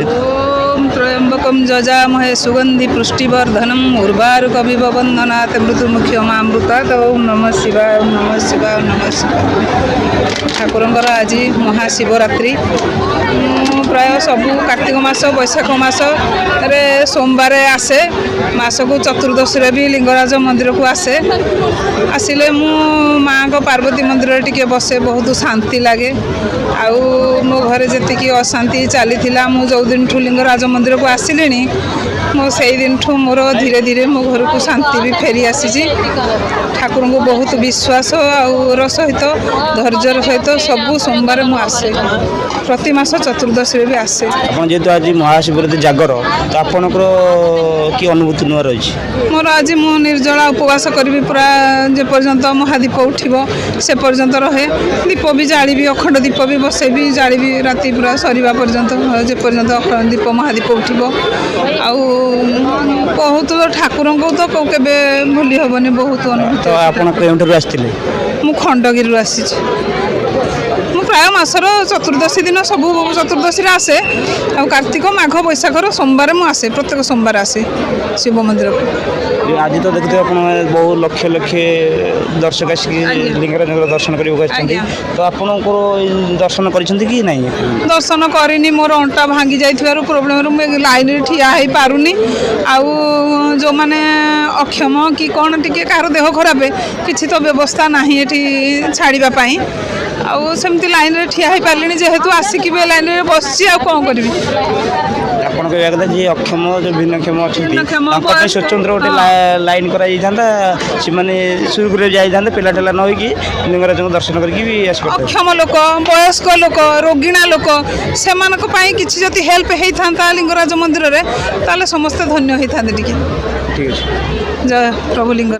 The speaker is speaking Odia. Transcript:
ଓମ୍ ତ୍ରୟମ୍ବକಂ ଯଜାମହେ ସୁଗନ୍ଧି ପୁଷ୍ଟିବର୍ଦ୍ଧନମ୍ ଉର୍ବାରୁକମିବ ବନ୍ଧନାତ୍ ମୃତ୍ୟୁମୁକ୍ଷମାମୃତାତ୍। ଓମ୍ ନମଃ ଶିବାୟ, ଓମ୍ ନମଃ ଶିବାୟ, ଓମ୍ ନମଃ ଶିବାୟ। ଠାକୁରଙ୍କର ଆଜି ମହାଶିବରାତ୍ରି। ମୁଁ ପ୍ରାୟ ସବୁ କାର୍ତ୍ତିକ ମାସ, ବୈଶାଖ ମାସରେ ସୋମବାର ଆସେ। ମାସକୁ ଚତୁର୍ଦ୍ଦଶୀରେ ବି ଲିଙ୍ଗରାଜ ମନ୍ଦିରକୁ ଆସେ। ଆସିଲେ ମୁଁ ମାଆଙ୍କ ପାର୍ବତୀ ମନ୍ଦିରରେ ଟିକେ ବସେ, ବହୁତ ଶାନ୍ତି ଲାଗେ। ଆଉ ମୋ ଘରେ ଯେତିକି ଅଶାନ୍ତି ଚାଲିଥିଲା, ମୁଁ ଯେଉଁ ଦିନଠୁ ଲିଙ୍ଗରାଜ ମନ୍ଦିରକୁ ଆସିଲିଣି, ମୁଁ ସେଇ ଦିନଠୁ ମୋର ଧୀରେ ଧୀରେ ମୋ ଘରକୁ ଶାନ୍ତି ବି ଫେରି ଆସିଛି। ଠାକୁରଙ୍କୁ ବହୁତ ବିଶ୍ୱାସ ଆଉ ର ସହିତ, ଧୈର୍ଯ୍ୟର ସହିତ ସବୁ ସୋମବାର ମୁଁ ଆସେ। ପ୍ରତି ମାସ ଚତୁର୍ଦ୍ଦଶୀରେ ବି ଆସେ। ଆପଣ ଯେହେତୁ ଆଜି ମହାଶିବରାତ୍ରି ଜାଗର, ତ ଆପଣଙ୍କର କି ଅନୁଭୂତି ନୂଆ ରହିଛି? ମୋର ଆଜି ମୁଁ ନିର୍ଜଳା ଉପବାସ କରିବି ପୁରା, ଯେପର୍ଯ୍ୟନ୍ତ ମହାଦୀପ ଉଠିବ ସେ ପର୍ଯ୍ୟନ୍ତ ରହେ। ଦୀପ ବି ଜାଳିବି, ଅଖଣ୍ଡ ଦୀପ ବି ବସେଇବି, ଜାଳିବି ରାତି ପୁରା ସରିବା ପର୍ଯ୍ୟନ୍ତ, ଯେପର୍ଯ୍ୟନ୍ତ ଅଖଣ୍ଡ ଦୀପ ମହାଦୀପ ଉଠିବ। ଆଉ ବହୁତ ଠାକୁରଙ୍କୁ ତ କେବେ ଭୁଲି ହେବନି, ବହୁତ ଅନୁଭୂତି। ତ ଆପଣ କେଉଁଠାରୁ ଆସିଥିଲେ? ମୁଁ ଖଣ୍ଡଗିରିରୁ ଆସିଛି। ମୁଁ ପ୍ରାୟ ମାସର ଚତୁର୍ଦ୍ଦଶୀ ଦିନ ସବୁ ଚତୁର୍ଦ୍ଦଶୀରେ ଆସେ। ଆଉ କାର୍ତ୍ତିକ, ମାଘ, ବୈଶାଖର ସୋମବାର ମୁଁ ଆସେ, ପ୍ରତ୍ୟେକ ସୋମବାର ଆସେ ଶିବ ମନ୍ଦିରକୁ। ଆଜି ତ ଦେଖୁଥିବେ ଆପଣ, ବହୁ ଲକ୍ଷ ଲକ୍ଷ ଦର୍ଶକ ଆସିକି ଲିଙ୍ଗରାଜଙ୍କର ଦର୍ଶନ କରିବାକୁ ଆସିଛନ୍ତି। ତ ଆପଣଙ୍କର ଏଇ ଦର୍ଶନ କରିଛନ୍ତି କି ନାହିଁ? ଦର୍ଶନ କରିନି। ମୋର ଅଣ୍ଟା ଭାଙ୍ଗି ଯାଇଥିବାରୁ ପ୍ରୋବ୍ଲେମରୁ ମୁଁ ଲାଇନରେ ଠିଆ ହେଇପାରୁନି। ଆଉ ଯେଉଁମାନେ ଅକ୍ଷମ କି କ'ଣ ଟିକେ କାହାର ଦେହ ଖରାପ, କିଛି ତ ବ୍ୟବସ୍ଥା ନାହିଁ ଏଠି ଛାଡ଼ିବା ପାଇଁ। ଆଉ ସେମିତି ଲାଇନରେ ଠିଆ ହେଇପାରିଲିନି ଯେହେତୁ, ଆସିକି ବି ଲାଇନରେ ବସିଛି, ଆଉ କ'ଣ କରିବି? ଆପଣ କହିବା କଥା, ଯିଏ ଅକ୍ଷମ, ଯେଉଁ ଭିନ୍ନକ୍ଷମ ଅଛନ୍ତି, ଭିନ୍ନକ୍ଷମ, ତାଙ୍କ ପାଇଁ ବୟସ୍କ, ସ୍ୱତନ୍ତ୍ର ଗୋଟେ ଲାଇନ୍ କରାଯାଇଥାନ୍ତା, ସେମାନେ ସୁରୁଖୁରୁରେ ଯାଇଥାନ୍ତେ, ପେଲା ଠେଲା ନ ହେଇକି ଲିଙ୍ଗରାଜଙ୍କୁ ଦର୍ଶନ କରିକି ବି ଆସିପାରିଥାନ୍ତେ। ଅକ୍ଷମ ଲୋକ, ବୟସ୍କ ଲୋକ, ରୋଗିଣା ଲୋକ, ସେମାନଙ୍କ ପାଇଁ କିଛି ଯଦି ହେଲ୍ପ ହେଇଥାନ୍ତା ଲିଙ୍ଗରାଜ ମନ୍ଦିରରେ, ତାହେଲେ ସମସ୍ତେ ଧନ୍ୟ ହେଇଥାନ୍ତେ ଟିକେ। ଠିକ୍ ଅଛି। ଜୟ ପ୍ରଭୁ ଲିଙ୍ଗ।